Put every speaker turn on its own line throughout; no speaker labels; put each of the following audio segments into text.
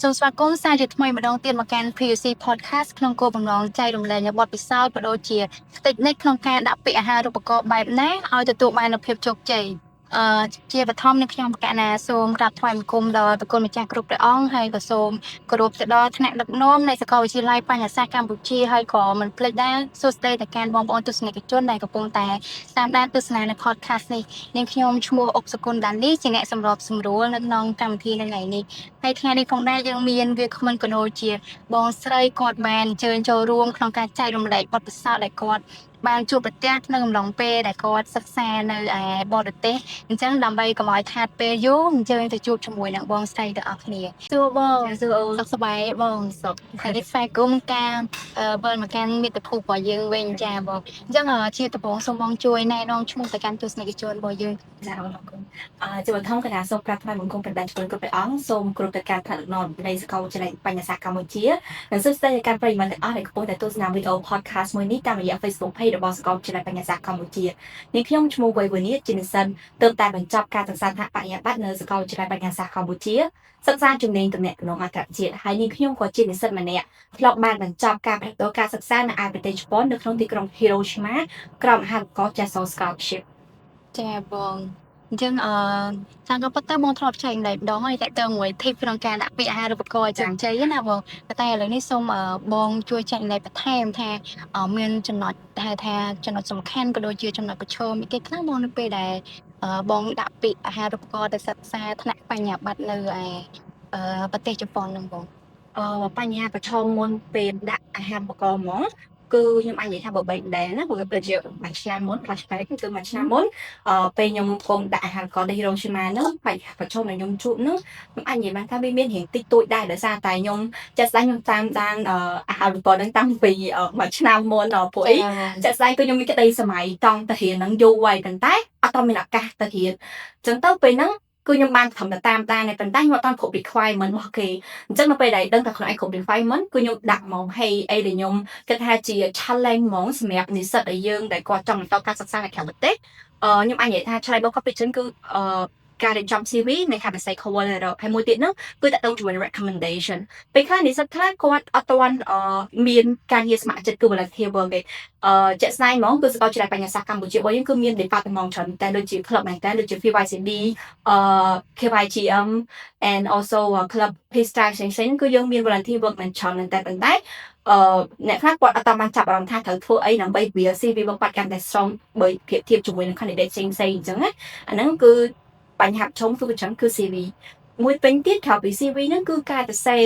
សូមស្វាគមន៍សារជាថ្មីម្ដងទៀតមកកាន់ PUC Podcast ក្នុងគោលបំណងចែករំលែកនូវបទពិសោធន៍ក៏ដូចជា technique ក្នុងការដាក់ពាក្យអាហារូបករណ៍បែបណាឲ្យទទួលបាននូវភាពជោគជ័យ។ជាបឋមនឹងខ្ញុំបកណាសូមក្រាបថ្វាយបង្គំដល់ប្រគុណម្ចាស់គ្រប់ព្រះអង្គហើយក៏សូមគោរពទៅដល់ថ្នាក់ដឹកនាំនៃសាកលវិទ្យាល័យបញ្ញាសាស្ត្រកម្ពុជាហើយក៏មិនភ្លេចដែរសួស្តីទៅកាន់បងប្អូនទស្សនិកជនដែលកំពុងតែតាមដានទស្សនានៅ podcast នេះ។នាងខ្ញុំឈ្មោះអុកសុគន្ធដានីជាអ្នកសម្របសម្រួលនៅក្នុងកម្មវិធីនៅថ្ងៃនេះហើយថ្ងៃនេះផងដែរយើងមានវាគ្មិនក៏ដូចជាបងស្រីគាត់បានអញ្ជើញចូលរួមក្នុងការចែករំលែកបទពិសោធន៍ដែលគាត់បានជួបប្រទះក្នុងអំឡុងពេលដែលគាត់សិក្សានៅឯបរទេសអញ្ចឹងដើម្បីកុំឲ្យខាតពេលយូរអញ្ជើញទៅជួបជាមួយនឹងបងស្រីទាំងអស់គ្នាសួរបង
សួរអូន
សុខសប្បាយទេបង
សុខ
ហើយនេះស្វាគមន៍ការវិលមកកាន់មាតុភូមិរបស់យើងវិញចាបងអញ្ចឹងជាដំបូងសូមបងជួយណែនាំឈ្មោះទៅកាន់ទស្សនិកជនរបស់យើង
ចាអរគុណជាបឋមកណាសូមក្រាបថ្វាយបង្គំព្រះតេជគុណគ្រប់ព្រះអង្គសូមគោរពទៅកាន់ថ្នាក់ដឹកនាំនៃសាកលវិទ្យាល័យបញ្ញាសាស្ត្រកម្ពុជានិងសួស្តីទៅកាន់ប្រិយមិត្តទាំងអស់ដែលកំពុងតែទស្សនាវីដេអូ podcast មួយនេះតាមរយៈ Facebook page របស់សាកលវិទ្យាល័យបញ្ញាសាស្ត្រកម្ពុជានេះខ្ញុំឈ្មោះវៃវនីជានិស្សិតទើបតែបញ្ចប់ការសិក្សាថ្នាក់បរិញ្ញាបត្រនៅសាកលវិទ្យាល័យបញ្ញាសាស្ត្រកម្ពុជាសិក្សាជំនាញទំនាក់ទំនងអន្តរជាតិហើយនេះខ្ញុំក៏ជានិស្សិតម្នាក់ធ្លាប់បានបញ្ចប់ការផ្លាស់ប្ដូរការសិក្សានៅឯប្រទេសជប៉ុននៅក្នុងទីក្រុង Hiroshima ក្រោមអាហារូបករណ៍ JASSO Scholarship។
ចាបងអញ្ចឹងតាមក៏ប៉ុន្តែបងធ្លាប់ចែកម្លែកម្ដងហើយតែទៅមួយ tip ក្នុងការដាក់ពាក្យអាហារូបករណ៍ជោគជ័យណាបងប៉ុន្តែឥឡូវនេះសូមបងជួយចែករំលែកបន្ថែមថាមានចំណុចហៅថាចំណុចសំខាន់ក៏ដូចជាចំណុចប្រឈមអីគេខ្លះបងនៅពេលដែលបងដាក់ពាក្យអាហារូបករណ៍ទៅសិក្សាថ្នាក់បញ្ញាបត្រនៅឯប្រទេសជប៉ុនហ្នឹងបង?
បញ្ហាប្រឈមមុនពេលដាក់អាហារូបករណ៍ហ្មងគឺខ្ញុំអាចនិយាយថាបើបែកដែរណាព្រោះដូចជាមួយឆ្នាំមុន flashback គឺមួយឆ្នាំមុនពេលខ្ញុំកំពុងដាក់អាហារូបករណ៍នៅ Hiroshima ហ្នឹងបញ្ហាប្រឈមដែលខ្ញុំជួបហ្នឹងខ្ញុំអាចនិយាយបានថាវាមានរៀងតិចតួចដែរដោយសារតែខ្ញុំចាក់ស្ដែងខ្ញុំតាមដានអាហារូបករណ៍ហ្នឹងតាំងពីមួយឆ្នាំមុនដល់ពួកអី ចាក់ស្ដែងគឺខ្ញុំមានក្តីសម័យចង់ទៅរៀនហ្នឹងយូរហើយប៉ុន្តែអត់តមានឱកាសទៅរៀនអញ្ចឹងទៅពេលហ្នឹងគឺខ្ញុំបានត្រឹមតែតាមដានតែប៉ុន្តែខ្ញុំអត់ទាន់គ្រប់ requirement របស់គេអញ្ចឹងនៅពេលដែលដឹងថាខ្លួនឯងគ្រប់ requirement គឺខ្ញុំដាក់ហ្មងហើយអីដែលខ្ញុំគិតថាជា challenge ហ្មងសម្រាប់និស្សិតដែលយើងដែលគាត់ចង់បន្តការសិក្សានៅក្រៅប្រទេសខ្ញុំអាចនិយាយថា challenge របស់គាត់ពីច្រើនគឺការរៀបចំ CV នៃការសរសេរ cover letter ហើយមួយទៀតហ្នឹងគឺតាក់ទងជាមួយនឹង recommendation។ ពេលខ្លះនិស្សិតខ្លះគាត់អត់ទាន់មានការងារស្ម័គ្រចិត្តគឺ volunteer work ទេជាក់ស្ដែងហ្មងគឺសាកលវិទ្យាល័យបញ្ញាសាស្ត្រកម្ពុជារបស់យើងគឺមាន department ច្រើនតែដូចជា club មែនតើដូចជា PYCD KYGM and also club Peace Drive ផ្សេងៗគឺយើងមាន volunteer work មែនច្រើនមែនតើប៉ុន្តែអ្នកខ្លះគាត់អត់តាមបានចាប់អារម្មណ៍ថាត្រូវធ្វើអីដើម្បីវា CV របស់គាត់កាន់តែ strong បើប្រៀបធៀបជាមួយនឹង candidate ផ្សេងៗអញ្ចឹងណាអាហ្នឹងគឺបញ្ហាប្រឈមគឺប្រចាំគឺ CV មួយពេញទៀតក្រៅពី CV ហ្នឹងគឺការសរសេរ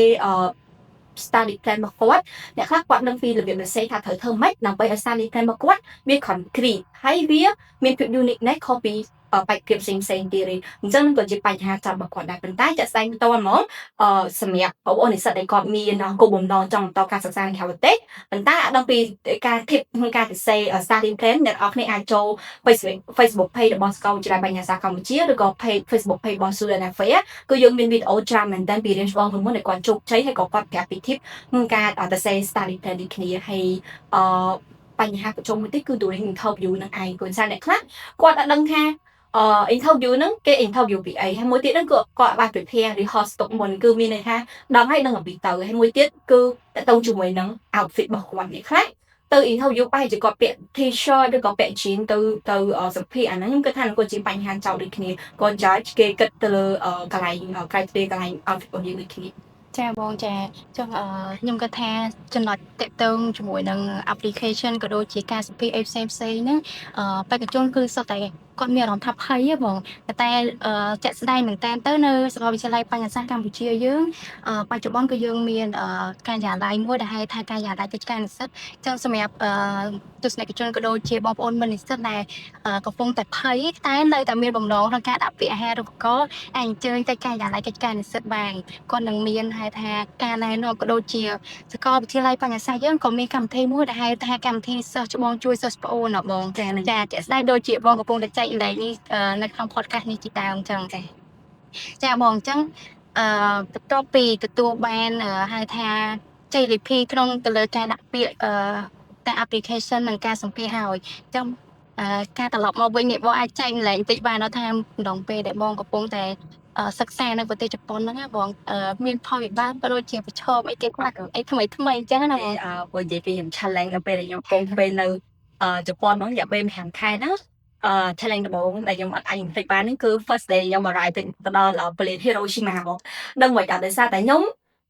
study plan របស់គាត់អ្នកខ្លះគាត់ដឹងពីរបៀបសរសេរថាត្រូវធ្វើម៉េចដើម្បីឲ្យ study plan របស់គាត់វា concrete ហើយវាមានភាព uniqueness ខុសពីបេក្ខភាពផ្សេងផ្សេងទៀតទេអញ្ចឹងនឹងក៏ជាបញ្ហាចាប់របស់គាត់ដែរប៉ុន្តែចាក់ស្ដែងផ្ទាល់ហ្មងសម្រាប់បងប្អូននិស្សិតដែលគាត់មានគោលបំណងចង់បន្តការសិក្សានៅក្រៅប្រទេសប៉ុន្តែអត់ដឹងពីការ tip ក្នុងការសរសេរ study plan អ្នកនរគ្នាអាចចូល Facebook page របស់សាកលវិទ្យាល័យបញ្ញាសាស្ត្រកម្ពុជាឬក៏ page Facebook page របស់ Student Affair គឺយើងមានវីដេអូច្រើនមែនទែនពីរៀនច្បងមុនដែលគាត់ជោគជ័យហើយក៏គាត់ប្រាប់ពី tip ក្នុងការសរសេរ study plan ដូចគ្នាហើយបញ្ហាប្រជុំមួយទៀតគឺ during interview នឹងឯងព្រោះសារអ្នកខ្លះគាត់អត់ដឹងថាinterview ហ្នឹងគេ interview ពីអីហើយមួយទៀតហ្នឹងគឺគាត់បាន prepare rehearse ទុកមុនគឺមានន័យថាដឹងហើយដឹងអំពីទៅហើយមួយទៀតគឺតទៅជាមួយនឹង outfit របស់គាត់នេះខ្លះទៅ interview បែរជាគាត់ពាក់ T-shirt ឬក៏ពាក់ jean ទៅសម្ភារអាហ្នឹងខ្ញុំគិតថានឹងក៏ជាបញ្ហាចោលដូចគ្នាគាត់ judge គេគិតទៅលើកន្លែង criteria កន្លែង outfit របស់យើងដូចគ្នា។
ចាបងចាចង់ខ្ញុំគិតថាចំណុចតាក់ទងជាមួយនឹង application ក៏ដូចជាការសម្ភាសអីផ្សេងផ្សេងហ្នឹងបេក្ខជនគឺសុទ្ធតែគាត់មានអារម្មណ៍ថាភ័យហ៎បងតែជាក់ស្ដែងមែនតើទៅនៅសាកលវិទ្យាល័យបញ្ញាសាស្ត្រកម្ពុជាយើងបច្ចុប្បន្នគឺយើងមានការិយាល័យមួយដែលហៅថាការិយាល័យកិច្ចការនិស្សិតចឹងសម្រាប់ទស្សនិកជនក៏ដូចជាបងប្អូនមិត្តនិស្សិតដែលកំពុងតែភ័យតែនៅតែមានបំណងក្នុងការដាក់ពាក្យអាហារូបករណ៍អាចអញ្ជើញទៅការិយាល័យកិច្ចការនិស្សិតបានគាត់នឹងមានហៅថាការណែនាំក៏ដូចជាសាកលវិទ្យាល័យបញ្ញាសាស្ត្រយើងក៏មានកម្មវិធីមួយដែលហៅថាកម្មវិធីសិស្សច្បងជួយសិស្សប្អូនណាបង
ចានឹង
ចាជាក់ស្ដែងដូចជាបងកំពុងតែចែករំលែកនេះនៅក្នុង podcast នេះជាដើមអញ្ចឹងចាចាបងអញ្ចឹងបន្ទាប់ពីទទួលបានហៅថាជ័យលាភីក្នុងទៅលើការដាក់ពាក្យតែ application និងការសម្ភាសហើយអញ្ចឹងការត្រឡប់មកវិញនេះបងអាចចែករំលែកបន្តិចបានអត់ថាម្ដងពេលដែលបងកំពុងតែ សិក្សានៅប្រទេសជប៉ុនហ្នឹងណាបងមានផលវិបាកក៏ដូចជាប្រឈមអីគេខ្លះអីថ្មីថ្មីអញ្ចឹងណាបង
បើនិយាយពីខ្ញុំ challenge នៅពេលដែលខ្ញុំកំពុងពេលនៅជប៉ុនហ្នឹងរយៈពេល5ខែហ្នឹងchallenge ដំបូងដែលខ្ញុំអត់អាចបំភ្លេចបានហ្នឹងគឺ first day ខ្ញុំ arrive ទៅដល់ព្រលាន Hiroshima ហ្មងដឹងមិនអត់ដោយសារតែខ្ញុំ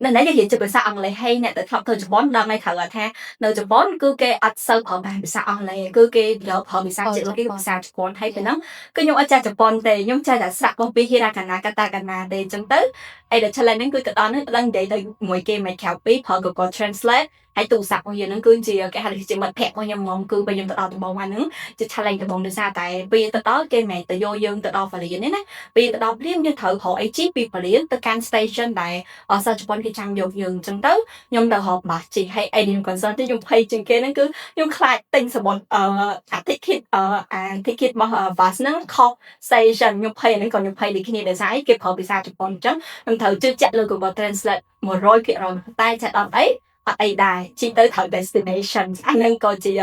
នៅនេះយើងរៀនជាភាសាអង់គ្លេសហើយអ្នកដែលធ្លាប់ទៅជប៉ុនដឹងហើយត្រូវថានៅជប៉ុនគឺគេអត់សូវប្រើប្រាស់ភាសាអង់គ្លេសគឺគេយកប្រើភាសាជាតិគេភាសាជប៉ុនហើយពេលហ្នឹងគឺខ្ញុំអត់ចេះជប៉ុនទេខ្ញុំចេះតែស្រាប់របស់ពី Hiragana Katakana ទេអញ្ចឹងទៅអីដែល challenge ហ្នឹងគឺទៅដល់ហ្នឹងដឹងនិយាយទៅមួយគេមិនក្រៅពីប្រើ Google Translate ហើយទូរស័ព្ទរបស់យើងហ្នឹងគឺជាគេហៅថាជាមិត្តភក្តិរបស់ខ្ញុំហ្មងគឺពេលខ្ញុំទៅដល់ដំបូងហ្នឹងជា challenge ដំបូងដោយសារតែពេលទៅដល់គេមិនមែនទៅយកយើងទៅដល់ព្រលានទេណាពេលទៅដល់ភ្លាមយើងត្រូវរកអីជិះពីព្រលានទៅកាន់ station ដែលសិស្សជប៉ុនគេចាំយកយើងអញ្ចឹងទៅខ្ញុំទៅរកបាសជិះហើយអីខ្ញុំ concern ទីខ្ញុំភ័យជាងគេហ្នឹងគឺខ្ញុំខ្លាចទិញសំបុត្រអា ticket អា ticket របស់ bus ហ្នឹងខុស station ខ្ញុំភ័យអាហ្នឹងក៏ខ្ញុំភ័យដូចគ្នាដោយសារអីគេប្រើភាសាជប៉ុនអញ្ចឹងខ្ញុំត្រូវជឿជាក់លើ Google Translate 100%តែចេះដល់អីអត់អីដែរជិះទៅត្រូវ destination អាហ្នឹងក៏ជា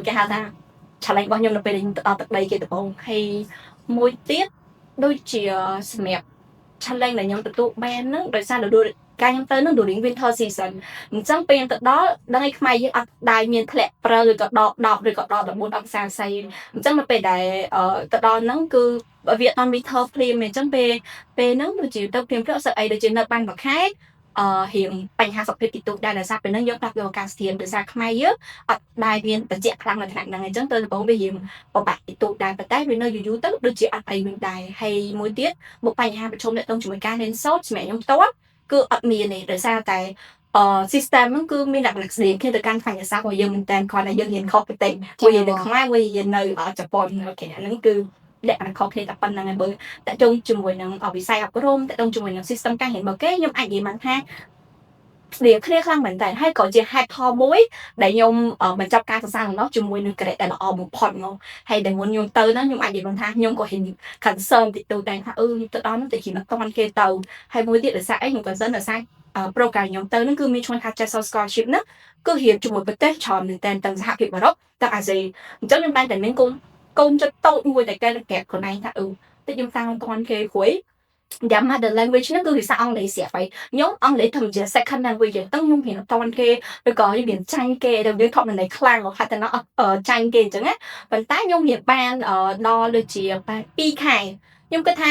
គេហៅថា challenge របស់ខ្ញុំនៅពេលដែលខ្ញុំទៅដល់ទឹកដីគេដំបូងហើយមួយទៀតដូចជាសម្រាប់ challenge ដែលខ្ញុំទទួលបានហ្នឹងដោយសារនៅកាលខ្ញុំទៅហ្នឹង during winter season អញ្ចឹងពេលខ្ញុំទៅដល់ដឹងឲ្យខ្មែរយើងអត់ដែលមានធ្លាក់ព្រិលឬក៏ដក10ឬក៏ដក14អង្សាសេអញ្ចឹងនៅពេលដែលទៅដល់ហ្នឹងគឺវាអត់ winter ភ្លាមអញ្ចឹងពេលពេលហ្នឹងដូចជាទៅភ្លាមភ្លាមអត់សូវអីដូចជានៅបានមួយខែរៀងបញ្ហាសុខភាពតិចតួចដែរដោយសារពេលហ្នឹងយើងផ្លាស់ប្ដូរអាកាសធាតុដោយសារខ្មែរយើងអត់ដែលមានត្រជាក់ខ្លាំងនៅថ្នាក់ហ្នឹងអញ្ចឹងទៅដំបូងវារៀងពិបាកតិចតួចដែរប៉ុន្តែវានៅយូរៗទៅដូចជាអត់អីវិញដែរហើយមួយទៀតមកបញ្ហាប្រឈមទាក់ទងជាមួយការរៀនសូត្រសម្រាប់ខ្ញុំផ្ទាល់គឺអត់មានទេដោយសារតែsystem ហ្នឹងគឺមានលក្ខណៈស្តៀងគ្នាទៅកាន់បញ្ញសាស្ត្ររបស់យើងមែនតើគ្រាន់តែយើងរៀនខុសប្រទេសមួយរៀននៅខ្មែរមួយរៀននៅជប៉ុន okay អាហ្នឹងគឺលក្ខណៈខុសគ្នាតែប៉ុណ្្នឹងហើយបើទាក់ទងជាមួយនឹងវិស័យអប់រំទាក់ទងជាមួយនឹង system ការរៀនរបស់គេខ្ញុំអាចនិយាយបានថាស្តៀងគ្នាខ្លាំងមែនតើហើយក៏ជាហេតុផលមួយដែលខ្ញុំបញ្ចប់ការសិក្សានោះជាមួយនឹង grade ដែលល្អបំផុតមកហើយដែលមុនខ្ញុំទៅហ្នឹងខ្ញុំអាចនិយាយបានថាខ្ញុំក៏ហ៊ាន concern តិចតួចដែរថាអឺខ្ញុំទៅដល់ហ្នឹងតែជាមិនតាន់គេទៅហើយមួយទៀតដោយសារអីខ្ញុំ concern ដោយសារ program ខ្ញុំទៅហ្នឹងគឺមានឈ្មោះថា TESOL Scholarship ហ្នឹងគឺរៀនជាមួយប្រទេសច្រើនមែនតើទាំងសហភាពអឺរ៉ុបទាំងអាស៊ីអញ្ចឹងខ្ញុំតែតែមានកូនកូនចិត្តតូចមួយដែលគេប្រាប់ខ្លួនឯងថាអឺតិចខ្ញុំតាំងតាន់គេព្រួយយ៉ាង mother language ហ្នឹងគឺភាសាអង់គ្លេសស្រាប់ហើយខ្ញុំអង់គ្លេសធ្វើជា second language អញ្ចឹងខ្ញុំរៀនអត់តាន់គេឬក៏ខ្ញុំរៀនចាញ់គេទៅយើងថប់នៅខ្លាំងហៅតែអត់ចាញ់គេអញ្ចឹងណាប៉ុន្តែខ្ញុំរៀនបានដល់ដូចជា2ខែខ្ញុំគិតថា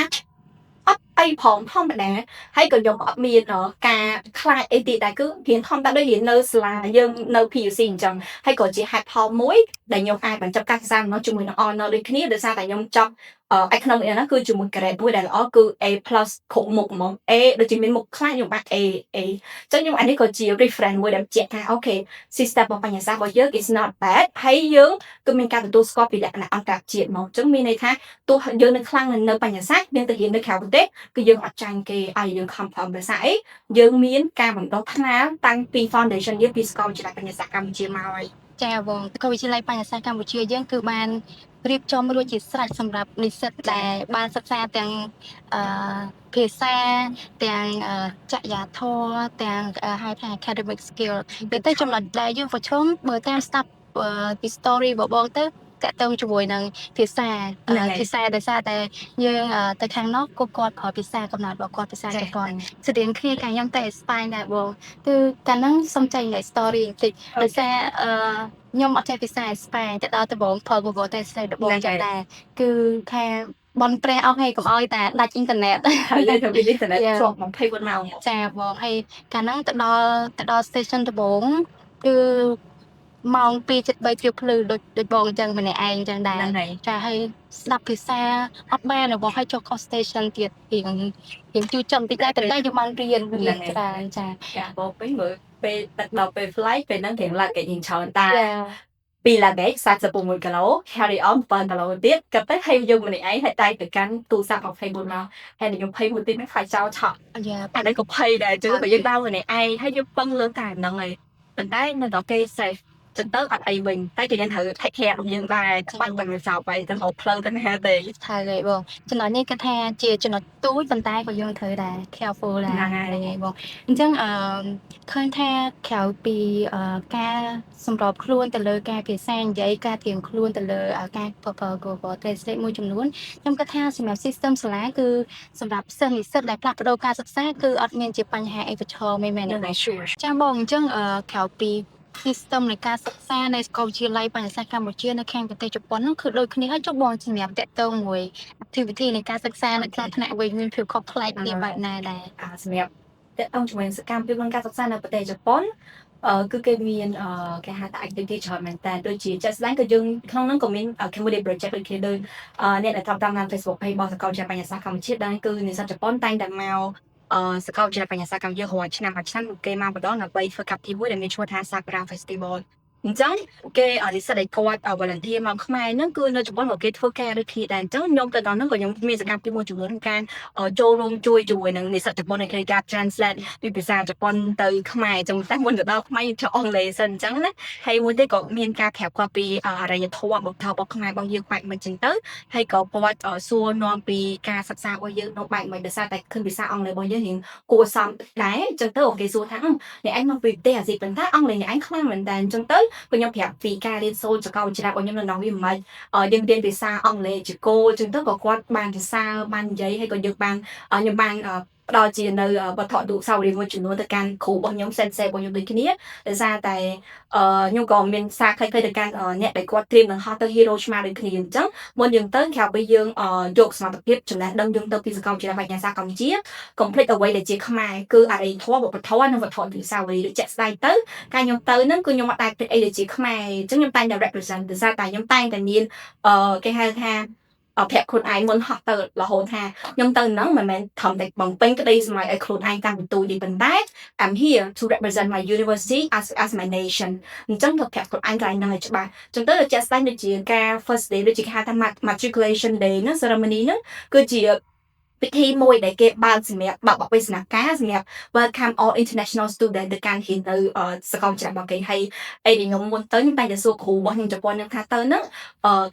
អត់អីផងធម្មតាហើយក៏ខ្ញុំអត់មានការខ្លាចអីទៀតដែរគឺរៀនធម្មតាដូចរៀននៅសាលាយើងនៅ PUC អញ្ចឹងហើយក៏ជាហេតុផលមួយដែលខ្ញុំអាចបញ្ចប់ការសិក្សានោះជាមួយនឹង honor ដូចគ្នាដោយសារតែខ្ញុំចប់ឯក្នុងនេះណាគឺជាមួយ grade មួយដែលល្អគឺ A+ គ្រប់មុខហ្មង A ដូចជាមានមុខខ្លះខ្ញុំបាន A A អញ្ចឹងខ្ញុំអានេះក៏ជា reference មួយដែលបញ្ជាក់ថា okay system របស់បញ្ញាសាស្ត្ររបស់យើង is not bad ហើយយើងគឺមានការទទួលស្គាល់ពីលក្ខណៈអន្តរជាតិមកអញ្ចឹងមានន័យថាទោះយើងនៅខ្លាំងនៅបញ្ញាសាស្ត្រយើងទៅរៀននៅក្រៅប្រទេសគឺយើងអត់ចាញ់គេឲ្យយើងខំប្រឹងភាសាអីយើងមានការបណ្ដុះថ្នាលតាំងពី foundation យើងពីសាកលវិទ្យាល័យបញ្ញាសាស្ត្រកម្ពុជាមកហើយ
ចាបងសាកលវិទ្យាល័យបញ្ញាសាស្ត្រកម្ពុជាយើងគឺបានរៀបចំរួចជាស្រេចសម្រាប់និស្សិតដែលបានសិក្សាទាំងភាសាទាំងចរិយាធម៌ទាំងហៅថា academic skill ទៅចំណុចដែលយើងប្រឈមបើតាមស្ដាប់ពី story របស់បងទៅទាក់ទងជាមួយនឹងភាសាភាសាដោយសារតែយើងទៅខាងនោះក៏គាត់ប្រើភាសាកំណត់របស់គាត់ភាសាជប៉ុនស្តៀងគ្នាកាលខ្ញុំទៅអេស្ប៉ាញដែរបងគឺកាលហ្នឹងសុំចែករំលែក story បន្តិចដោយសារខ្ញុំអត់ចេះភាសាអេស្ប៉ាញទៅដល់ដំបូងប្រើ Google Translate ដំបូងចឹងដែរគឺថាបនព្រះអស់ហើយកុំឲ្យតែដាច់អ៊ីនធឺណិត
ហើយទៅពីអ៊ីនធឺណិតជាប់24ម៉ោង
ចាបងហើយកាលហ្នឹងទៅដល់ station ដំបូងគឺម៉ោង2:73ជ្រាបភ្លឺដូចដូចបងអញ្ចឹងម្នាក់ឯងអញ្ចឹងដែរចាហើយស្ដាប់ភាសាអត់បានរបស់ហើយចុះខុស station ទៀតរៀងរៀងជូរចត់បន្តិចដែរតែយើងបានរៀនរៀនច្រើនចា
ចាបងពេលមើលពេលដល់ពេល flight ពេលហ្នឹងរៀងឡើងគេញច្រើនតាពី luggage 46គីឡូ carry on 7គីឡូទៀតក៏ទៅហើយយើងម្នាក់ឯងហើយតែទៅកាន់ទូរស័ព្ទ24ម៉ោងហើយខ្ញុំភ័យមួយទៀតហ្នឹងខ្លាចចោលឆក់អានេះក៏ភ័យដែរជឿបើយើងដើរម្នាក់ឯងហើយយើងពឹងលើតែហ្នឹងហើយប៉ុន្តែនៅដល់គេ safe ចឹងទៅអត់អីវិញតែគេយើងត្រូវ take care របស់យើងដែរបាច់មិនសោបไปទៅរកផ្លូវទៅណាទេ។
ត្រូវហើយបងចំណុចនេះគាត់ថាជាចំណុចទូចប៉ុន្តែក៏យើងត្រូវតែ careful ដែរ
ហ្នឹងហើយ
ហ្នឹងហើយបងអញ្ចឹងអឺឃើញថាក្រៅពីការសម្របខ្លួនទៅលើការភាសានិយាយការត្រៀមខ្លួនទៅលើការប្រើ Google Translate មួយចំនួនខ្ញុំគិតថាសម្រាប់ system សាលាគឺសម្រាប់សិស្សនិស្សិតដែលផ្លាស់ប្ដូរការសិក្សាគឺអត់មានជាបញ្ហាអីប្រឈមទេមែនទេបង
Sure.
ចាបងអញ្ចឹងក្រៅពី system នៃការសិក្សានៃសាកលវិទ្យាល័យបញ្ញាសាស្ត្រកម្ពុជានៅខាងប្រទេសជប៉ុនហ្នឹងគឺដូចគ្នាហើយចុះបងសម្រាប់ទាក់ទងមួយ activity នៃការសិក្សានៅក្នុងថ្នាក់វិញមានភាពខុសប្លែកគ្នាបែបណាដែរ?
សម្រាប់ទាក់ទងជាមួយនឹងសកម្មភាពក្នុងការសិក្សានៅប្រទេសជប៉ុនគឺគេមានគេហៅថា activity ច្រើនមែនតើដូចជាជាក់ស្ដែងក៏យើងក្នុងហ្នឹងក៏មាន Cambodia project ដូចគ្នាដូចអ្នកដែលតាមតាម Facebook page របស់សាកលវិទ្យាល័យបញ្ញាសាស្ត្រកម្ពុជាដឹងគឺនិស្សិតជប៉ុនតែងតែមកសាកលវិទ្យាល័យបញ្ញាសាស្ត្រកម្ពុជារាល់ឆ្នាំមួយឆ្នាំគេមកម្ដងដើម្បីធ្វើកម្មវិធីមួយដែលមានឈ្មោះថា Sakura Festival។ អញ្ចឹងគេនិស្សិតដែលគាត់ volunteer មកខ្មែរហ្នឹងគឺនៅជប៉ុនក៏គេធ្វើការដូចគ្នាដែរអញ្ចឹងខ្ញុំទៅដល់ហ្នឹងក៏ខ្ញុំមានសកម្មភាពមួយចំនួនក្នុងការចូលរួមជួយជាមួយនឹងនិស្សិតជប៉ុនในការ translate ពីភាសាជប៉ុនទៅខ្មែរអញ្ចឹងតែមុនទៅដល់ខ្មែរយើងចូលអង់គ្លេសសិនអញ្ចឹងណាហើយមួយទៀតក៏មានការប្រាប់គាត់ពីអរិយធម៌វប្បធម៌របស់ខ្មែររបស់យើងបែបមិនអញ្ចឹងទៅហើយក៏គាត់សួរនាំពីការសិក្សារបស់យើងនៅបែបមិនដោយសារតែឃើញភាសាអង់គ្លេសរបស់យើងរៀងគួរសមដែរអញ្ចឹងទៅគេសួរថាអ្នកឯងមកពីប្រទេសអាស៊ីប៉ុន្តែអង់គ្លេសអ្នកឯងខ្លាំងមែនតើអញ្ចឹងទៅក៏ខ្ញុំប្រាប់ពីការរៀនសូត្រសាកលវិទ្យាល័យរបស់ខ្ញុំនៅនោះវាមិនយើងរៀនភាសាអង់គ្លេសជាគោលអញ្ចឹងទៅក៏គាត់បានសរសើរបាននិយាយហើយក៏យើងបានខ្ញុំបានផ្ដល់ជានៅវត្ថុអនុស្សាវរីយ៍មួយចំនួនទៅកាន់គ្រូរបស់ខ្ញុំ sensei របស់ខ្ញុំដូចគ្នាដោយសារតែខ្ញុំក៏មានសារខ្លីៗទៅកាន់អ្នកដែលគាត់ត្រៀមនឹងហោះទៅ Hiroshima ដូចគ្នាអញ្ចឹងមុនយើងទៅក្រៅពីយើងយកសមត្ថភាពចំណេះដឹងយើងទៅពីសាកលវិទ្យាល័យបញ្ញាសាស្ត្រកម្ពុជាកុំភ្លេចអ្វីដែលជាខ្មែរគឺអរិយធម៌វប្បធម៌និងវត្ថុអនុស្សាវរីយ៍ដូចជាក់ស្ដែងទៅការខ្ញុំទៅហ្នឹងគឺខ្ញុំអត់ដែលភ្លេចអីដែលជាខ្មែរអញ្ចឹងខ្ញុំតែងតែ represent ដោយសារតែខ្ញុំតែងតែមានគេហៅថាប្រាប់ខ្លួនឯងមុនហោះទៅរហូតថាខ្ញុំទៅហ្នឹងមិនមែនត្រឹមតែបំពេញក្តីស្រមៃឲ្យខ្លួនឯងតាំងពីទូចទេប៉ុន្តែ I'm here to represent my university as my nation. អញ្ចឹងត្រូវប្រាប់ខ្លួនឯងកន្លែងហ្នឹងឲ្យច្បាស់អញ្ចឹងទៅជាក់ស្ដែងដូចជាការ first day ដូចជាគេហៅថា matriculation day ហ្នឹង ceremony ហ្នឹងគឺជាពិធីមួយដែលគេបើកសម្រាប់បើកបវេសនការសម្រាប់ welcome all international student ទៅកាន់រៀននៅសាកលវិទ្យាល័យរបស់គេហើយអីដែលខ្ញុំមុនទៅខ្ញុំតែងតែសួរគ្រូរបស់ខ្ញុំជប៉ុនហ្នឹងថាទៅហ្នឹង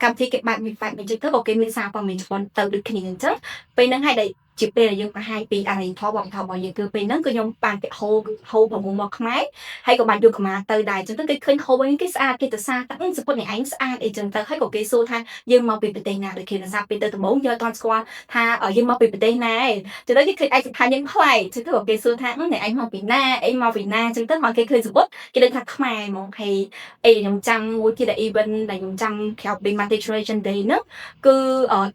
កម្មវិធីគេបែបនេះបែបនេះអញ្ចឹងទៅក៏គេមានសារព័ត៌មានជប៉ុនទៅដូចគ្នាអញ្ចឹងពេលហ្នឹងហើយដែលជាពេលដែលយើងបង្ហាញពីអរិយធម៌វប្បធម៌របស់យើងគឺពេលហ្នឹងគឺខ្ញុំបានពាក់ហូលហូលប្រមុំមកខ្មែរហើយក៏បានយកកម្មាទៅដែរអញ្ចឹងទៅគេឃើញហូលវិញគេស្អាតគេទៅសារថាសំពត់នេះឯងស្អាតអីចឹងទៅហើយក៏គេសួរថាយើងមកពីប្រទេសណាដូចគេដោយសារពេលទៅដំបូងយើងអត់ទាន់ស្គាល់ថាយើងមកពីប្រទេសណាឯងចឹងទៅគេឃើញឯកសណ្ឋានយើងប្លែកចឹងទៅក៏គេសួរថាអ្នកឯងមកពីណាអីមកពីណាចឹងទៅមកគេឃើញសំពត់គេដឹងថាខ្មែរហ្មងហើយអីខ្ញុំចាំមួយទៀតដែល event ដែលខ្ញុំចាំក្រៅពី matriculation day ហ្នឹងគឺ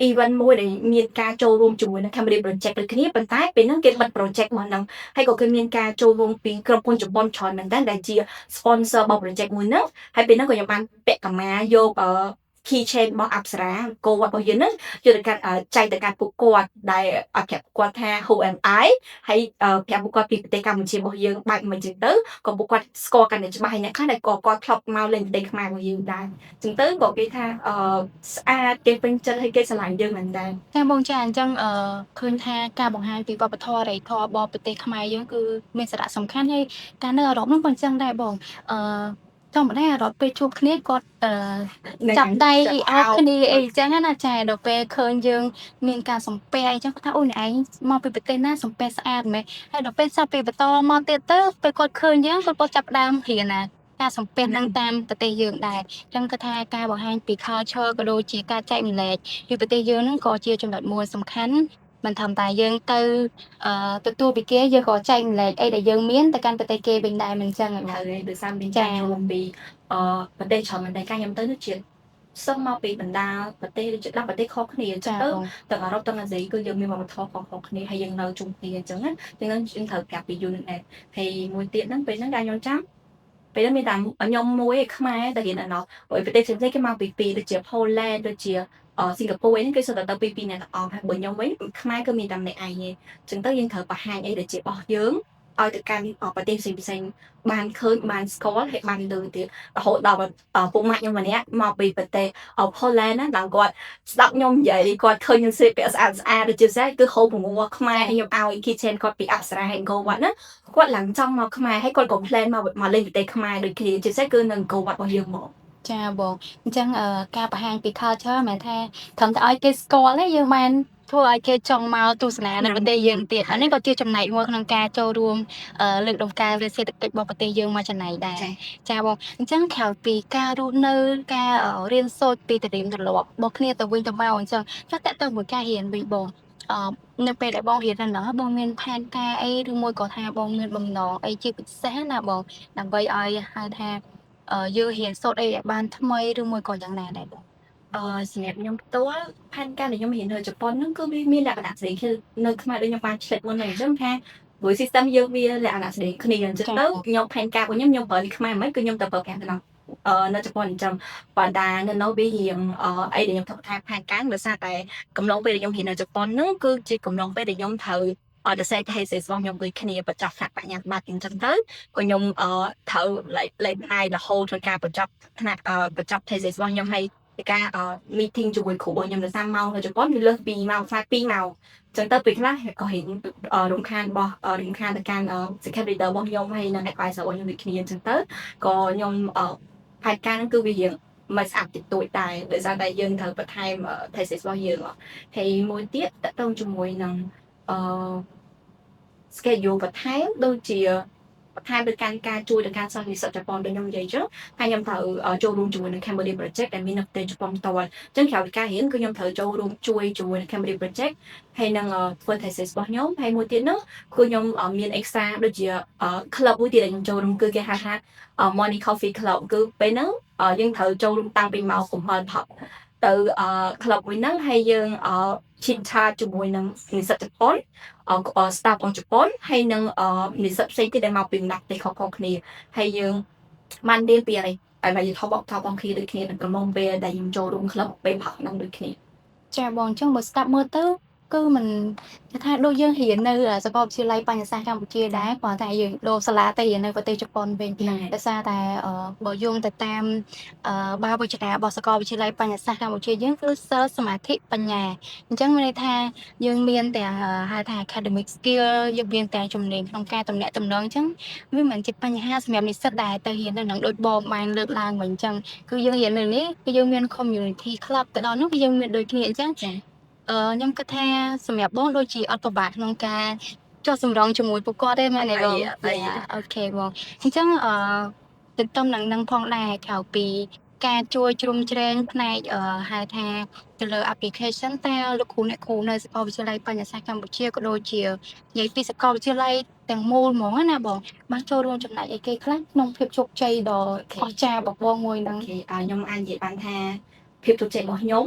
event មួយដែលមានការចូលរួមជាមួយនឹង Cambodia project ដូចគ្នាប៉ុន្តែពេលហ្នឹងគេបិទ project មកហ្នឹងហើយក៏គេមានការចូលរួមពីក្រុមហ៊ុនជប៉ុនច្រើនមែនតើដែលជា sponsor របស់ project មួយហ្នឹងហើយពេលហ្នឹងក៏ខ្ញុំបានពាក់កម្មាយក keychain របស់អប្សរាគោវត្តរបស់យើងហ្នឹងយកទៅកាន់ចែកទៅកាន់ពួកគាត់ដែលឲ្យប្រាប់គាត់ថា who am I ហើយប្រាប់ពួកគាត់ពីប្រទេសកម្ពុជារបស់យើងបែបមិនចឹងទៅក៏ពួកគាត់ស្គាល់កាន់តែច្បាស់ហើយអ្នកខ្លះដែលក៏គាត់ធ្លាប់មកលេងប្រទេសខ្មែររបស់យើងដែរចឹងទៅក៏គេថាស្អាតគេពេញចិត្តហើយគេស្រឡាញ់យើងមែនតើ
ចាបងចាអញ្ចឹងឃើញថាការបង្ហាញពីវប្បធម៌អរិយធម៌របស់ប្រទេសខ្មែរយើងគឺមានសារៈសំខាន់ហើយការនៅអឺរ៉ុបហ្នឹងក៏អញ្ចឹងដែរបងធម្មតាអឺរ៉ុបពេលជួបគ្នាគាត់ចាប់ដៃអោបគ្នាអីអញ្ចឹងណាចាដល់ពេលឃើញយើងមានការសំពះអីចឹងគាត់ថាអូអ្នកឯងមកពីប្រទេសណាសំពះស្អាតមែនហើយដល់ពេលសាប់ពីបន្តមកទៀតទៅពេលគាត់ឃើញយើងគាត់ក៏ចាប់ផ្ដើមរៀនណាការសំពះនឹងតាមប្រទេសយើងដែរអញ្ចឹងគាត់ថាការបង្ហាញពី culture ក៏ដូចជាការចែករំលែកពីប្រទេសយើងហ្នឹងក៏ជាចំណុចមួយសំខាន់មិនធម្មតាយើងទៅទទួលពីគេយើងក៏ចែករំលែកអីដែលយើងមានទៅកាន់ប្រទេសគេវិញដែរមិនអញ្ចឹងហ៎បង
ហើយដោយសារមានការចូលរួមពីប្រទេសច្រើនមែនតើការខ្ញុំទៅនោះជាសិស្សមកពីបណ្ដាប្រទេសដូចជា10ប្រទេសខុសគ្នាអញ្ចឹង
ចា
ទៅ
បង
ទាំងអឺរ៉ុបទាំងអាស៊ីគឺយើងមានវប្បធម៌ខុសៗគ្នាហើយយើងនៅជុំគ្នាអញ្ចឹងណាអញ្ចឹងយើងត្រូវប្រាប់ពី unit ហើយមួយទៀតហ្នឹងពេលហ្នឹងការខ្ញុំចាំពេលហ្នឹងមានតែខ្ញុំមួយឯខ្មែរទៅរៀននៅនោះព្រោះប្រទេសផ្សេងៗគេមកពីពីរដូចជា Poland ដូចជាសិង្ហបុរីហ្នឹងគេសុទ្ធតែទៅពីពីរអ្នកទាំងអស់ហើយបើខ្ញុំវិញខ្មែរគឺមានតែម្នាក់ឯងទេអញ្ចឹងទៅយើងត្រូវបង្ហាញអីដែលជារបស់យើង ឲ្យទៅកាន់ប្រទេសផ្សេងៗបានឃើញបានស្គាល់ហើយបានឮទៀតរហូតដល់ពុកម៉ាក់ខ្ញុំម្នាក់មកពីប្រទេស Poland ណាដល់គាត់ស្ដាប់ខ្ញុំនិយាយគាត់ឃើញខ្ញុំស្លៀកពាក់ស្អាតស្អាតដូចជាពិសេសគឺហូបពងខ្មែរហើយខ្ញុំឲ្យ keychain គាត់ពីអប្សរាហើយអង្គរវត្តណាគាត់ឡើងចង់មកខ្មែរហើយគាត់ក៏ plan មកមកលេងប្រទេសខ្មែរដូចគ្នាជាពិសេសគឺនៅអង្គរវត្តរបស់យើងមក។
ចាបងអញ្ចឹងការបង្ហាញពី culture មិនមែនថាត្រឹមតែឲ្យគេស្គាល់ទេយើងបានធ្វើឲ្យគេចង់មកទស្សនានៅប្រទេសយើងទៀតអានេះក៏ជាចំណែកមួយក្នុងការចូលរួមលើកតម្កើងលើសេដ្ឋកិច្ចរបស់ប្រទេសយើងមួយចំណែកដែរចាបងអញ្ចឹងក្រៅពីការរស់នៅការរៀនសូត្រពីទំនៀមទម្លាប់របស់គ្នាទៅវិញទៅមកអញ្ចឹងចុះតើទៅមួយការរៀនវិញបងនៅពេលដែលបងរៀននៅហ្នឹងបងមានផែនការអីឬមួយក៏ថាបងមានបំណងអីជាពិសេសណាបងដើម្បីឲ្យហៅថាយើងរៀនសូត្រអីឲ្យបានថ្មីឬមួយក៏យ៉ាងណាដែរបង?
សម្រាប់ខ្ញុំផ្ទាល់ផែនការដែលខ្ញុំរៀននៅជប៉ុនហ្នឹងគឺវាមានលក្ខណៈស្តីគ្នានៅខ្មែរដូចខ្ញុំបានឆ្លៀតមុនហ្នឹងអញ្ចឹងថាព្រោះ system យើងវាលក្ខណៈស្តីគ្នាអញ្ចឹងទៅខ្ញុំផែនការរបស់ខ្ញុំខ្ញុំប្រើនៅខ្មែរមិនគឺខ្ញុំទៅប្រើប្រាស់នៅនៅជប៉ុនអញ្ចឹងប៉ុន្តែនៅនោះវារៀងអីដែលខ្ញុំធ្វើថាផែនការដោយសារតែកំឡុងពេលដែលខ្ញុំរៀននៅជប៉ុនហ្នឹងគឺជាកំឡុងពេលដែលខ្ញុំត្រូវអត់ទៅសេ thesis របស់ខ្ញុំដូចគ្នាបញ្ចប់ថ្នាក់បញ្ញាបត្រអញ្ចឹងទៅក៏ខ្ញុំអឺត្រូវលេខផ្នែករហូតក្នុងការបញ្ចប់ថ្នាក់បញ្ចប់ thesis របស់ខ្ញុំហើយការ meeting ជាមួយគ្រូរបស់ខ្ញុំដោយសារម៉ោងនៅជប៉ុនវាលើសពីម៉ោងខ្សែ2ម៉ោងអញ្ចឹងទៅពេលខ្លះក៏រៀងរំខានរបស់រំខានទៅកាន់ second leader របស់ខ្ញុំហើយនិង advisor របស់ខ្ញុំដូចគ្នាអញ្ចឹងទៅក៏ខ្ញុំផែនការហ្នឹងគឺវារៀងមិនស្អាតតិចតួចដែរដោយសារតែយើងត្រូវបន្ថែម thesis របស់យើងហើយមួយទៀតតកតងជាមួយនឹងschedule បន្ថែមដូចជាបន្ថែមទៅកាន់ការជួយទៅកាន់សិស្សនិស្សិតជប៉ុនដូចខ្ញុំនិយាយចឹងហើយខ្ញុំត្រូវចូលរួមជាមួយនឹង Cambodia Project ដែលមាននៅប្រទេសជប៉ុនផ្ទាល់អញ្ចឹងក្រៅពីការរៀនគឺខ្ញុំត្រូវចូលរួមជួយជាមួយនឹង Cambodia Project ហើយនឹងធ្វើ thesis របស់ខ្ញុំហើយមួយទៀតនោះគឺខ្ញុំមាន extra ដូចជា club មួយទៀតដែលខ្ញុំចូលរួមគឺគេហៅថា Morning Coffee Club គឺពេលហ្នឹងយើងត្រូវចូលរួមតាំងពីម៉ោង7ព្រឹកទៅ club មួយហ្នឹងហើយយើង chit chat ជាមួយនឹងនិស្សិតជប៉ុន staff របស់ជប៉ុនហើយនឹងនិស្សិតផ្សេងទៀតដែលមកពីបណ្ដាប្រទេសខុសៗគ្នាហើយយើងបានរៀនពីអីហើយមកយើងថតបថតបងគ្នាដូចគ្នានៅកំឡុងពេលដែលខ្ញុំចូលរួម club ពេលព្រឹកហ្នឹងដូចគ្នា។
ចាបងអញ្ចឹងបើស្ដាប់មើលទៅគឺមិនគេថាដូចយើងរៀននៅសាកលវិទ្យាល័យបញ្ញសាស្ត្រកម្ពុជាដែរគ្រាន់តែយើងដូរសាលាទៅរៀននៅប្រទេសជប៉ុនវិញដោយសារតែបើយោងទៅតាមបាវចនារបស់សាកលវិទ្យាល័យបញ្ញសាស្ត្រកម្ពុជាយើងគឺសិលសមាធិបញ្ញាអញ្ចឹងមានន័យថាយើងមានទាំងហៅថា academic skill យើងមានទាំងជំនាញក្នុងការទំនាក់ទំនងអញ្ចឹងវាមិនមែនជាបញ្ហាសម្រាប់និស្សិតដែលទៅរៀននៅនឹងដូចបងបានលើកឡើងមកអញ្ចឹងគឺយើងរៀននៅនេះគឺយើងមាន community club ទៅដល់នោះគឺយើងមានដូចគ្នាអញ្ចឹងខ្ញុំគិតថាសម្រាប់បងដូចជាអត់ពិបាកក្នុងការចុះសម្រងជាមួយពួកគាត់ទេមែនទេបង? Okay បងអញ្ចឹងទន្ទឹមនឹងនឹងផងដែរក្រៅពីការជួយជ្រោមជ្រែងផ្នែកហៅថាទៅលើ application តើលោកគ្រូអ្នកគ្រូនៅសាកលវិទ្យាល័យបញ្ញសាស្ត្រកម្ពុជាក៏ដូចជានិយាយពីសាកលវិទ្យាល័យទាំងមូលហ្មងណាបងបានចូលរួមចំណែកអីគេខ្លះក្នុងភាពជោគជ័យដ៏អស្ចារ្យរបស់បងមួយហ្នឹង?
ខ្ញុំអាចនិយាយបានថាភាពជោគជ័យរបស់ខ្ញុំ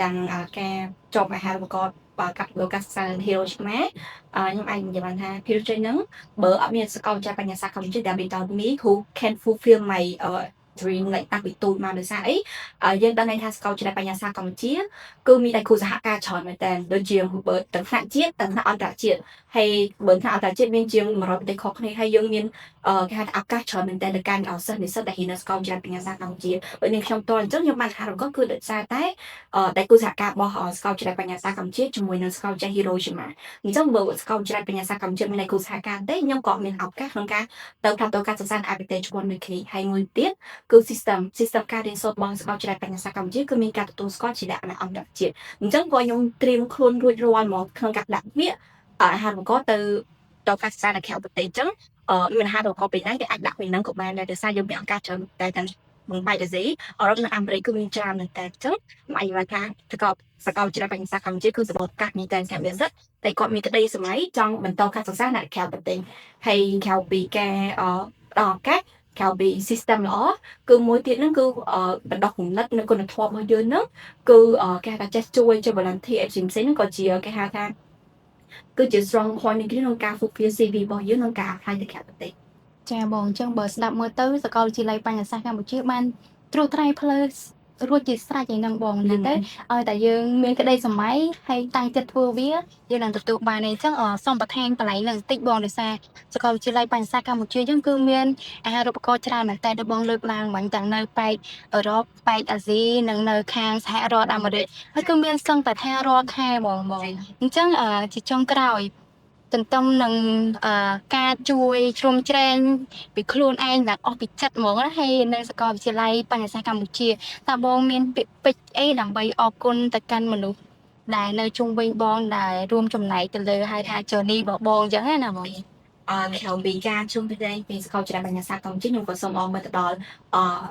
ទាំងការជាប់អាហារូបករណ៍កាត់លោកការសិក្សានៅ Hiroshima ខ្ញុំអាចនិយាយបានថាភាពជោគជ័យហ្នឹងបើអត់មានសាកលវិទ្យាល័យបញ្ញាសាស្ត្រកម្ពុជាដែល without me who can fulfill my dream like តាំងពីតូចមកដោយសារអីយើងដឹងហើយថាសាកលវិទ្យាល័យបញ្ញាសាស្ត្រកម្ពុជាគឺមានដៃគូសហការច្រើនមែនតើដូចជាបើទាំងថ្នាក់ជាតិទាំងថ្នាក់អន្តរជាតិហើយបើថ្នាក់អន្តរជាតិមានជាង100ប្រទេសខុសគ្នាហើយយើងមានគេហៅថាឱកាសច្រើនមែនតើទៅកាន់សិស្សនិស្សិតដែលរៀននៅសាកលវិទ្យាល័យបញ្ញាសាស្ត្រកម្ពុជាដូចនាងខ្ញុំផ្ទាល់អញ្ចឹងខ្ញុំបានអាហារូបករណ៍គឺដោយសារតែដៃគូសហការរបស់សាកលវិទ្យាល័យបញ្ញាសាស្ត្រកម្ពុជាជាមួយនឹងសាកលវិទ្យាល័យ Hiroshima អញ្ចឹងបើសាកលវិទ្យាល័យបញ្ញាសាស្ត្រកម្ពុជាមានដៃគូសហការទេខ្ញុំក៏មានឱកាសក្នុងការទៅផ្លាស់ប្ដូរការសិក្សានៅឯប្រទេសជប៉ុនដូចគ្នាហើយមួយទៀតគឺ system ការរៀនសូត្ររបស់សាកលវិទ្យាល័យបញ្ញាសាស្ត្រកម្ពុជាគឺមានការទទួលស្គាល់ជាលក្ខណៈអន្តរជាតិអញ្ចឹងក៏ខ្ញុំត្រៀមខ្លួនរួចរាល់ហ្មងក្នុងការដាក់ពាក្យអាហារូបករណ៍ទៅទៅការសិក្សានៅក្រៅប្រទេសអញ្ចឹងមានអាហារូបករណ៍ពេលណាគេអាចដាក់ពេលហ្នឹងក៏បានដែរដោយសារយើងមានឱកាសច្រើនតែទាំងបំបែកអាស៊ីអឺរ៉ុបនិងអាមេរិកគឺមានច្រើនមែនតើអញ្ចឹងមកនិយាយថាសាកលវិទ្យាល័យបញ្ញាសាស្ត្រកម្ពុជាគឺសម្បូរឱកាសមែនតើសម្រាប់និស្សិតតែគាត់មានក្តីស្រមៃចង់បន្តការសិក្សានៅក្រៅប្រទេសហើយក្រៅពីការផ្ដល់ឱកាសក្រៅពី system ល្អគឺមួយទៀតហ្នឹងគឺបណ្ដុះគំនិតនិងគុណធម៌របស់យើងហ្នឹងគឺគេហៅថាចេះជួយចេះ volunteer អីផ្សេងៗហ្នឹងក៏ជាគេហៅថាគឺជា strong point នៃក្នុងការ fulfill CV របស់យើងក្នុងការ apply ទៅក្រៅប្រទេស។
ចាបងអញ្ចឹងបើស្ដាប់មើលទៅសាកលវិទ្យាល័យបញ្ញាសាស្ត្រកម្ពុជាបានត្រួសត្រាយផ្លូវ រួចជាស្រេចឯហ្នឹងបងនិយាយទៅឲ្យតែយើងមានក្តីសម័យហើយតាំងចិត្តធ្វើវាយើងនឹងទទួលបានឯអញ្ចឹងសូមបន្ថែមកន្លែងហ្នឹងបន្តិចបងដោយសារសាកលវិទ្យាល័យបញ្ញសាស្ត្រកម្ពុជាយើងគឺមានអាហារូបករណ៍ច្រើនមែនតើដូចបងលើកឡើងមិញទាំងនៅប៉ែកអឺរ៉ុបប៉ែកអាស៊ីនិងនៅខាងសហរដ្ឋអាមេរិកហើយគឺមានសឹងតែថារាល់ខែហ្មងបងអញ្ចឹងជាចុងក្រោយទន្ទឹមនឹងការជួយជ្រោមជ្រែងពីខ្លួនឯងឡើងអស់ពីចិត្តហ្មងណាហើយនៅសាកលវិទ្យាល័យបញ្ញសាស្ត្រកម្ពុជាតើបងមានពាក្យពេចន៍អីដើម្បីអរគុណទៅកាន់មនុស្សដែលនៅជុំវិញបងដែលរួមចំណែកទៅលើហៅថា journey របស់បងអញ្ចឹងណាបង
ក្រៅពីការជុំប្រែងពីសាកលវិទ្យាល័យបញ្ញាសាស្ត្រកម្ពុជាខ្ញុំក៏សូមអរគុណទៅដល់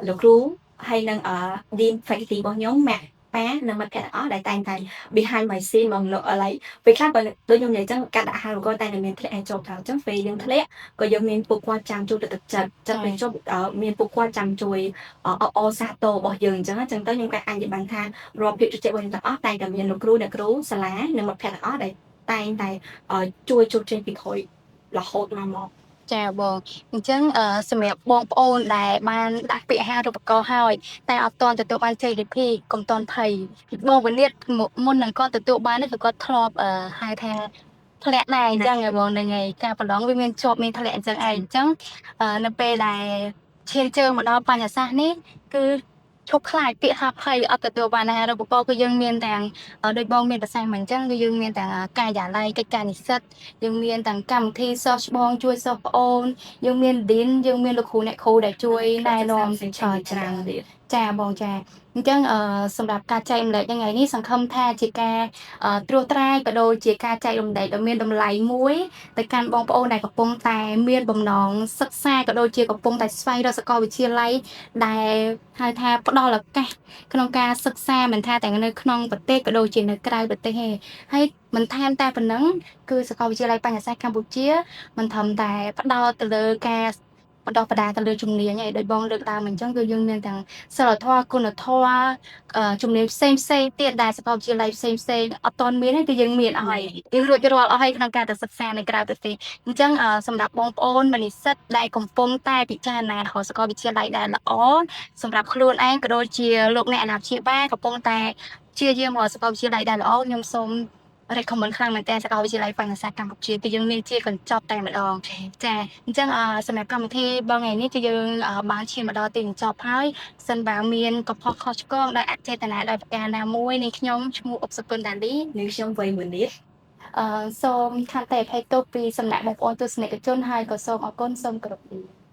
លោកគ្រូហើយនិង Dean Faculty របស់ខ្ញុំម៉ាក់ប៉ានិងមិត្តភក្តិទាំងអស់ដែលតែងតែ behind my scene មកលោក like ពេលខ្លះក៏ដូចខ្ញុំនិយាយចឹងការដាក់អាហារូបករណ៍តែតែមានធ្លាក់ឲ្យជាប់ថាអញ្ចឹងពេលយើងធ្លាក់ក៏យើងមានពួកគាត់ចាំជួយលើកទឹកចិត្តចឹងពេលចប់មានពួកគាត់ចាំជួយអបអរសាទររបស់យើងអញ្ចឹងអញ្ចឹងទៅខ្ញុំក៏អាចនិយាយបានថារាល់ភាពជោគជ័យរបស់ខ្ញុំទាំងអស់តែងតែមានលោកគ្រូអ្នកគ្រូសាលានិងមិត្តភក្តិទាំងអស់ដែលតែងតែជួយជោគជ័យពីក្រោយរហូតមកមក
ចាបងអញ្ចឹងសម្រាប់បងប្អូនដែលបានដាក់ពាក្យអាហារូបករណ៍ហើយតែអត់ទាន់ទទួលបាន JDP កុំទាន់ភ័យបងវិនិតមុននឹងគាត់ទទួលបាននេះគឺគាត់ធ្លាប់ហៅថាធ្លាក់ដែរអញ្ចឹងបងហ្នឹងហើយការប្រឡងវាមានជាប់មានធ្លាក់អញ្ចឹងឯងអញ្ចឹងនៅពេលដែលឈានជើងមកដល់បញ្ញសាស្ត្រនេះគឺឈប់ខ្លាចពាក្យថាភ័យអត់ទទួលបានអាហារូបករណ៍គឺយើងមានទាំងដូចបងមានប្រសាសន៍មកអញ្ចឹងគឺយើងមានទាំងការិយាល័យកិច្ចការនិស្សិតយើងមានទាំងកម្មវិធីសិស្សច្បងជួយសិស្សប្អូនយើងមាន Dean យើងមានលោកគ្រូអ្នកគ្រូដែលជួយណែនាំ
ច្រើនច្រើនទៀត
ចាបងចាអញ្ចឹងសម្រាប់ការចែករំលែកថ្ងៃនេះសង្ឃឹមថាជាការត្រួសត្រាយក៏ដូចជាការចែករំលែកដ៏មានតម្លៃមួយទៅកាន់បងប្អូនដែលកំពុងតែមានបំណងសិក្សាក៏ដូចជាកំពុងតែស្វែងរកសាកលវិទ្យាល័យដែលហៅថាផ្ដល់ឱកាសក្នុងការសិក្សាមិនថាតែនៅក្នុងប្រទេសក៏ដូចជានៅក្រៅប្រទេសទេហើយមិនថែមតែប៉ុណ្ណឹងគឺសាកលវិទ្យាល័យបញ្ញសាស្ត្រកម្ពុជាមិនត្រឹមតែផ្ដោតទៅលើការបណ្ដុះបណ្ដាលទៅលើជំនាញឯងដោយបងលើកឡើងអញ្ចឹងគឺយើងមានទាំងសិលធម៌គុណធម៌ជំនាញផ្សេងផ្សេងទៀតដែលសាកលវិទ្យាល័យផ្សេងផ្សេងអត់ទាន់មានទេគឺយើងមានអស់ហើយយើងរួចរាល់អស់ហើយក្នុងការទៅសិក្សានៅក្រៅប្រទេសអញ្ចឹងសម្រាប់បងប្អូនមនិស្សិតដែលកំពុងតែពិចារណារកសាកលវិទ្យាល័យដែលល្អសម្រាប់ខ្លួនឯងក៏ដូចជាលោកអ្នកអាណាព្យាបាលកំពុងតែព្យាយាមរកសាកលវិទ្យាល័យដែលល្អខ្ញុំសូម recommend ខ្លាំងមែនទែនសាកលវិទ្យាល័យបញ្ញសាស្ត្រកម្ពុជាគឺយើងមានជាកញ្ចប់តែម្ដងចាអញ្ចឹងសម្រាប់កម្មវិធីបងថ្ងៃនេះគឺយើងបានឈានមកដល់ទីបញ្ចប់ហើយសិនបើមានកំហុសខុសឆ្គងដោយអចេតនាដោយប្រការណាមួយនេះខ្ញុំឈ្មោះអុបសុគន្ធដាលី
និងខ្ញុំវ័យមុនី
សូមខន្តីអភ័យទោសពីសំណាក់បងប្អូនទស្សនិកជនហើយក៏សូមអរគុណសូមគោរពលា។